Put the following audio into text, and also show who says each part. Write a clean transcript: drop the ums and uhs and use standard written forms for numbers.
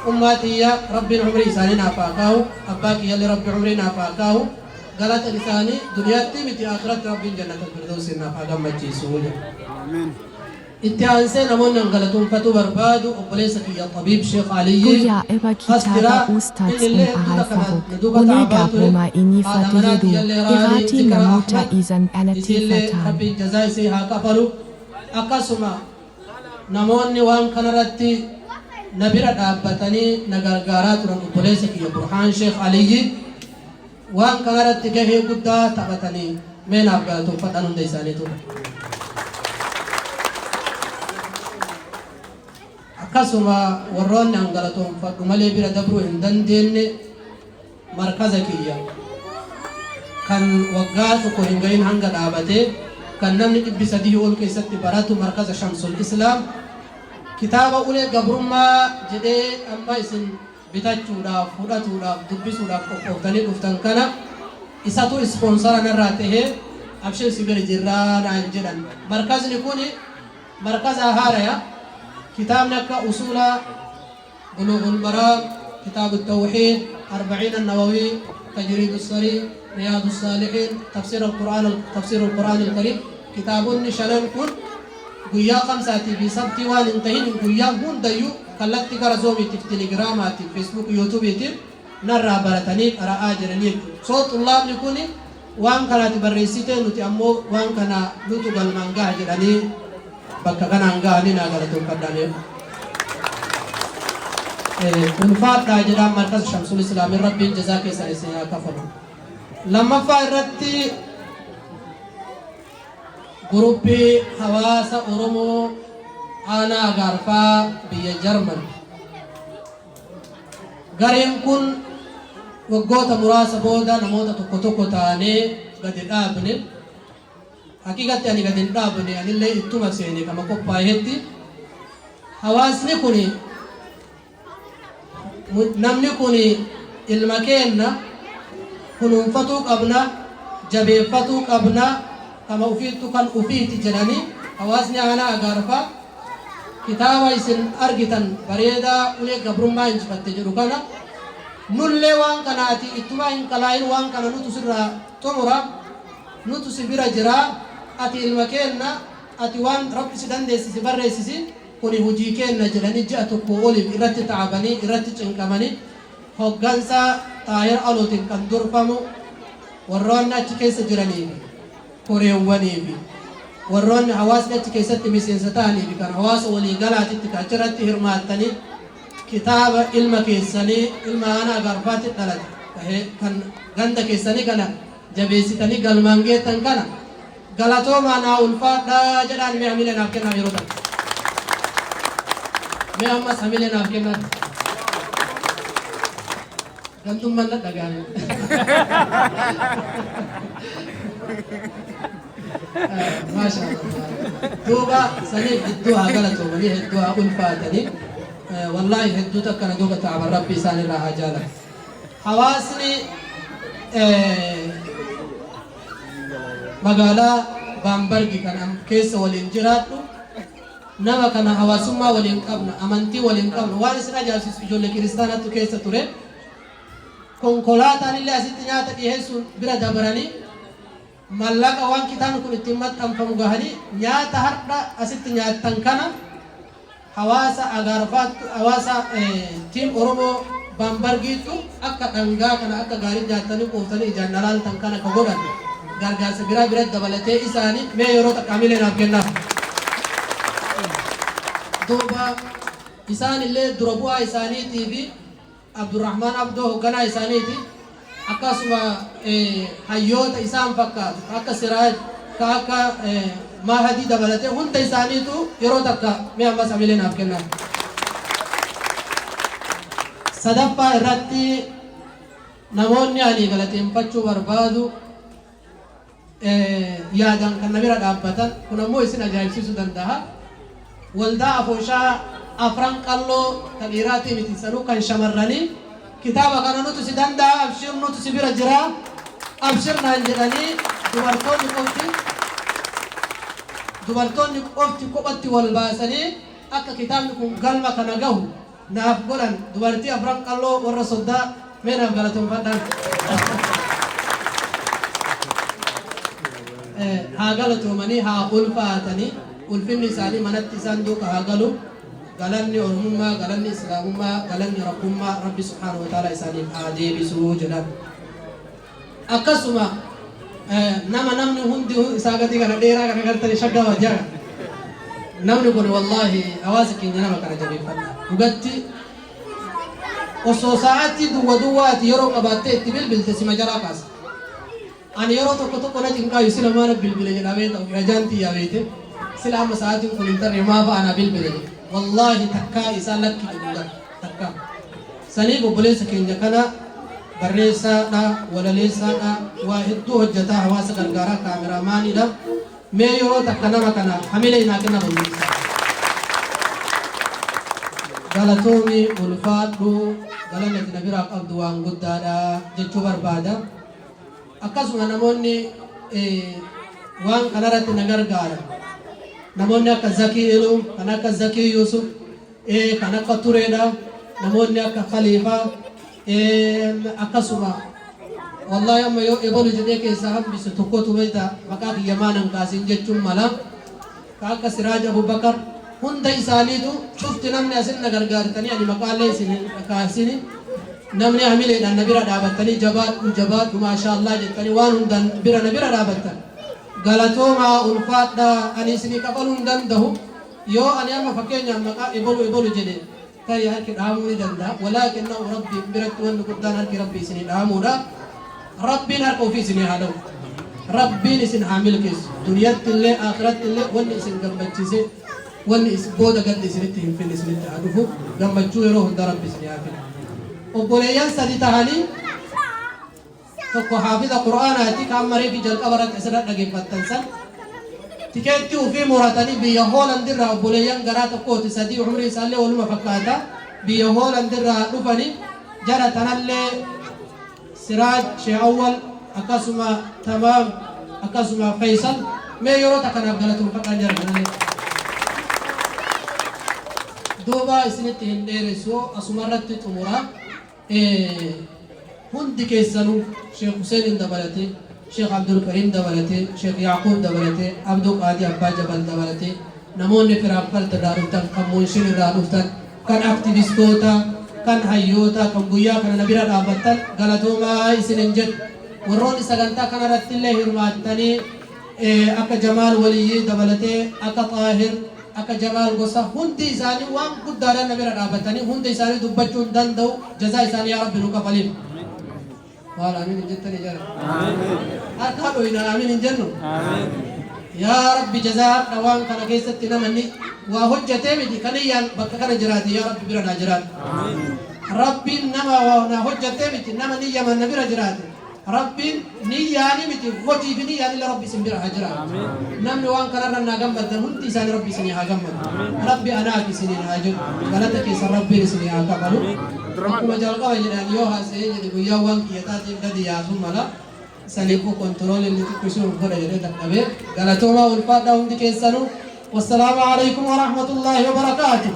Speaker 1: Ummaa tiyya Rabbiin umrii isaanii naaf haa kaahu, abbaa kiyyallee Rabbi umrii naaf haa kaahu, galata isaanii duniyaatti miti akhiratti Rabbiin jannatal firdawsiin naaf haa gammachiisu jedha.
Speaker 2: Aamiin.
Speaker 1: Itti aansee namoonni an galatoomfatuu barbaadu obboleessa kiyya Xabiib Sheekh Aliyyii
Speaker 3: Guyyaa irra
Speaker 1: as jira.
Speaker 3: kitaaba Ustaz
Speaker 1: Inni illee
Speaker 3: in
Speaker 1: hedduu takka
Speaker 3: Araafaruk
Speaker 1: na duuba
Speaker 3: Ulee
Speaker 1: ta'abaa ture.
Speaker 3: Gabruma
Speaker 1: Haadha manaa
Speaker 3: Inifatehedu
Speaker 1: tiyyallee Raanii
Speaker 3: Iraatii
Speaker 1: Zikraa
Speaker 3: Namoota
Speaker 1: Ahmad
Speaker 3: Isan
Speaker 1: isiillee
Speaker 3: Dhalateefatan.
Speaker 1: Rabbiin jazaa isii haa kafalu. Akkasuma namoonni waan kanarratti na bira dhaabbatanii na gargaaraa turan obboleessa kiyya Burhaan Sheekh Aliyyi waan kanarratti gahee guddaa taphatanii mee naaf galatoonfadhaan hunda isaaniitu. Akkasuma warroonni an galatoonfadhu malee bira dabruu hin dandeenye markaza kiyya kan waggaa tokko hin gahin hanga dhaabatee kan namni 300 ol keessatti baratu markaza Shamsul Islaam kitaaba ulee gabrummaa jedhee amma isin bitachuudhaaf, fudhatuudhaaf, dubbisuudhaaf qophooftanii dhuftan kana isatu ispoonsara narraa tahee abshir si bira jirraa naan jedhan. Markazni kun markaza haaraya kitaabni akka usuula Buluughul Maraam, Kitaabu Tawhiid, Arba'iin An-Nawawii, Tajriidu Sarii, Riyaadu Saalihiin, Tafsiir Al-Qur'aan Tafsiir Al-Qur'aan Al-Kariim kitaabonni shanan kun guyyaa Khamsaatii fi Sabtii waan hin tahin guyyaa hundayyuu kallatti gara Zoomiitiif, Telegiraamaatiif, Facebook, Yuutuubiitiin narraa baratanii qara'aa jiranii jechuudha. So xullaabni kun waan kanaati barreessite nuti ammoo waan kana nutu galmaan gaha jedhanii bakka kanaan gahanii naa galatoonfadhaanii. Ulfaadhaa jedhaan markaza Shamsul Islaamin Rabbiin jazaa keessan isin haa kafalu. Lammaffaa irratti guruppii hawaasa Oromoo aanaa Agaarfaa biyya Jarman. Gareen kun waggoota muraasa booda namoota tokko tokko taanee gadi dhaabne. Haqiiqatti ani gadi hin dhaabne, anillee ittuma seene kama qophaahetti. Hawaasni kun namni kun ilma keenna kunuunfatuu qabna, jabeeffatuu qabna, kama ufiittu kan ufiiti jedhanii hawaasni aanaa Agaarfaa kitaaba isin argitan bareedaa ulee gabrummaa injifatte jedhu kana nullee waan kanaati ittumaa hin kalaayin waan kana nutu sirraa xumura, nutu si bira jira, ati ilma keenna, ati waan Rabbi si dandeessisi barreessisi, kuni hujii keenna jedhanii ji'a tokkoo oliif irratti ta'abanii irratti cinqamanii hoggansa Xaahir Alootiin kan durfamu warroonni achi keessa jiranii fi koreewwanii fi warroonni hawaasni achi keessatti miseensa ta'anii fi kan hawaasa walii galaatitti kan achirratti hirmaattanii kitaaba ilma keessanii ilma aanaa Agaarfaatti dhalate kan ganda keessanii kana jabeessitanii galmaan geettan kana galatoomaa naa ulfaadhaa jedhaan mee hamilee naaf kennaa yeroo takka. Mee ammas hamilee naaf kennaa. Gantummaan na dhaga'ame. Maasha Allah. Duuba saniif hedduu haa galatoomanii hedduu haa ulfaatanii. Wallaahi hedduu takka na duuba ta'aman Rabbi isaan irraa haa jaalatu. Hawaasni magaalaa Baambargi kan keessa waliin jiraadhu nama kana hawaasummaa waliin qabna, amantii waliin qabna. Waan isin ajaa'ibsiisu ijoollee kiristaanatu keessa ture. Konkolaataan illee asitti nyaata dhiyeessuun bira dabaranii mallaqa waan kitaabni kun ittiin maxxanfamu gahanii nyaata har'a asitti nyaattan kana hawaasa Agaarfaattu hawaasa tiim Oromoo Baambargiittu akka dhangaa kana akka gaarii nyaattanii quuftanii ijaan dhalaaltan kana ka godhan gargaarsa biraa bira dabalatee isaanii mee yeroo takka hamilee naaf kennaaf. Duuba isaan illee dura bu'aa isaaniitii fi Abdurrahmaan Abdoo hogganaa isaaniiti. Akkasuma hayyoota isaan fakkaatu ka akka Siraaj, ka akka Maahadii dabalatee hunda isaaniitu yeroo takka mee ammas hamilee naaf kennaa. Sadaffaa irratti namoonni ani galateeffachuu barbaadu yaadaan kan na bira dhaabbatan kun ammoo isin ajaa'ibsiisuu danda'a. Waldaa Afooshaa Afran Qalloo kan dhiiraatii miti sanuu kan shamarranii kitaaba kana nutu si danda'a, abshir nutu si bira jira, abshir naan jedhanii dubartoonni qofti kophatti wal baasanii akka kitaabni kun galma kana gahu. Naaf godhan dubartii afran qalloo warra soddaa mee naaf galatoonfadhaan. Haa galatoomanii, haa ulfaatanii, ulfinni isaanii manatti isaan duuka haa galu. Galanni Oromummaa, galanni Islaamummaa, galanni Rabbummaa Rabbi subhaanahu wa ta'ala isaaniif haa deebisuu jedhan. Akkasuma nama namni hundi isaa gadi kana dheeraa kana gartanii shaggaa wajjaa namni kun, wallaahi, hawaasa keenya nama kana jabeeffadha. Dhugatti osoo sa'aatii duwwa duwwaati yeroo qabaattee itti bilbilte sima jalaa kaasa. Ani yeroo tokko tokko na cinqaayu, sila maana bilbile jedha beeta, rajaan tiyyaa beete, sila amma sa'aatiin kun hin tarre maafa anaa bilbile jedhe. Wallaahi, takkaa isaa lakki jedhu gara takkaa. Saniif obboleessa keenya kana, barreessaadha, walaleessaadha, waa hedduu hojjetaa, hawaasa gargaaraa, kaameraamaaniidha. Mee yeroo takka nama kana hamilee naa kenna balleessa. Galatoomii, ulfaadhu, galanni ati na biraa qabdu waan guddaadha jechuu barbaada. Akkasuma namoonni waan kanarratti na gargaaran, namoonni akka Zakii Iluu, kan akka Zakii Yusuf, kan akka Tureedha, namoonni akka Khaliifaa, akkasuma wallahi amma yoo ebolu jedhee keessaa hambisu tokkotu beekta, maqaa kiyya maanan kaasin jechuun mala, ka akka Siraaj Abubakar, hunda isaaniitu cufti namni asin na gargaartanii, ani maqaalee isin hin kaasini, namni hamileedhaan na bira dhaabattanii, jabaadhu jabaadhu, maashaallah jettanii waan hundaan bira na bira dhaabattan, galatoomaa, ulfaadhaa. Ani isinii kafaluu hin danda'u. Yoo ani amma fakkeenyaaf maqaa ebolu ebolu jedhe, tarii harki dhahamuu ni danda'a. Walaakin rabbi biratti wanni guddaan harki rabbi isinii dhahamuudha. Rabbiin harka ofii isinii haa dha'u, Rabbiin isin haa milkeessu, duniyatti illee akhiratti illee. Wanni isin gammachiise, wanni booda gaddi isinitti hin finne isinitti haa dhufu. Gammachuu yeroo hunda rabbi isinii haa fidu. Obboleeyyan sadi tahanii, tokko haafiza qur'aanaati, kaan maree fi jalqaba irratti asirra dhageeffattan san, tikeettii ofii muratanii biyya Hooland irraa, obboleeyyan garaa tokkooti sadii, umrii isaallee waluma fakkaata, biyya Hooland irraa dhufani. Jara tanallee, Siraaj Sheekh Awwal, akkasuma Tamaam, akkasuma Faysal, mee yeroo takkanaaf galatoonfadhaan jara kanallee. Duuba isinitti hin dheeressu, asumarratti xumura. Hundi keessanuu, Sheekh Huseeniin dabalatee, Sheekh Abdulkariim dabalatee, Sheekh Yaaquub dabalatee, Abduu Qaadii Abbaa Jabal dabalatee, namoonni Firaanfalt irraa dhuftan, kan Munshin irraa dhuftan, kan aktivistoota, kan hayyoota, kan guyyaa kana na bira dhaabbattan, galatoomaa isinin jedhu. Warroonni sagantaa kanarratti illee hirmaattanii, akka Jamaal Waliyyii dabalatee, akka Xaahir, akka Jamaal Gosa, hundi isaanii waan guddaadhaan na bira dhaabbatanii, hunda isaanii dubbachuu hin danda'u. Jazaa isaanii yaa Rabbi nu kafaliif. Maal, amiin hin jettanii jara? Harkaa dhoyna, amiin hin jennu? Yaa Rabbi, jazaa har'a waan kana keessatti namanni waa hojjetee miti, kan iyyaan bakka kana jiraate, yaa Rabbi bira naa jiraate. Rabbiin nama waa naa hojjetee miti, nama niyyaman na bira jiraate. Rabbiin niyyaani miti, hojii fi niyyaan illee Rabbi isin bira haa jiraatu. Namni waan kanarra naa gammaddan hundi isaanii Rabbi isinii haa gammadu. Rabbi anaaf isiniin haa jedhu. Galata keessan Rabbiin isinii haa kafalu. Akkuma jalqaba jedhan, yoo haasa'ee jedhe guyyaa waan kiyya taateef gadi yaasuu mala. Saniifuu control inni xiqqisuu godha jedhee dadhabee. Galatoomaa, ulfaadhaa hundi keessanuu. Wassalaamu alaikum warahmatullaahi wabarakaatuh.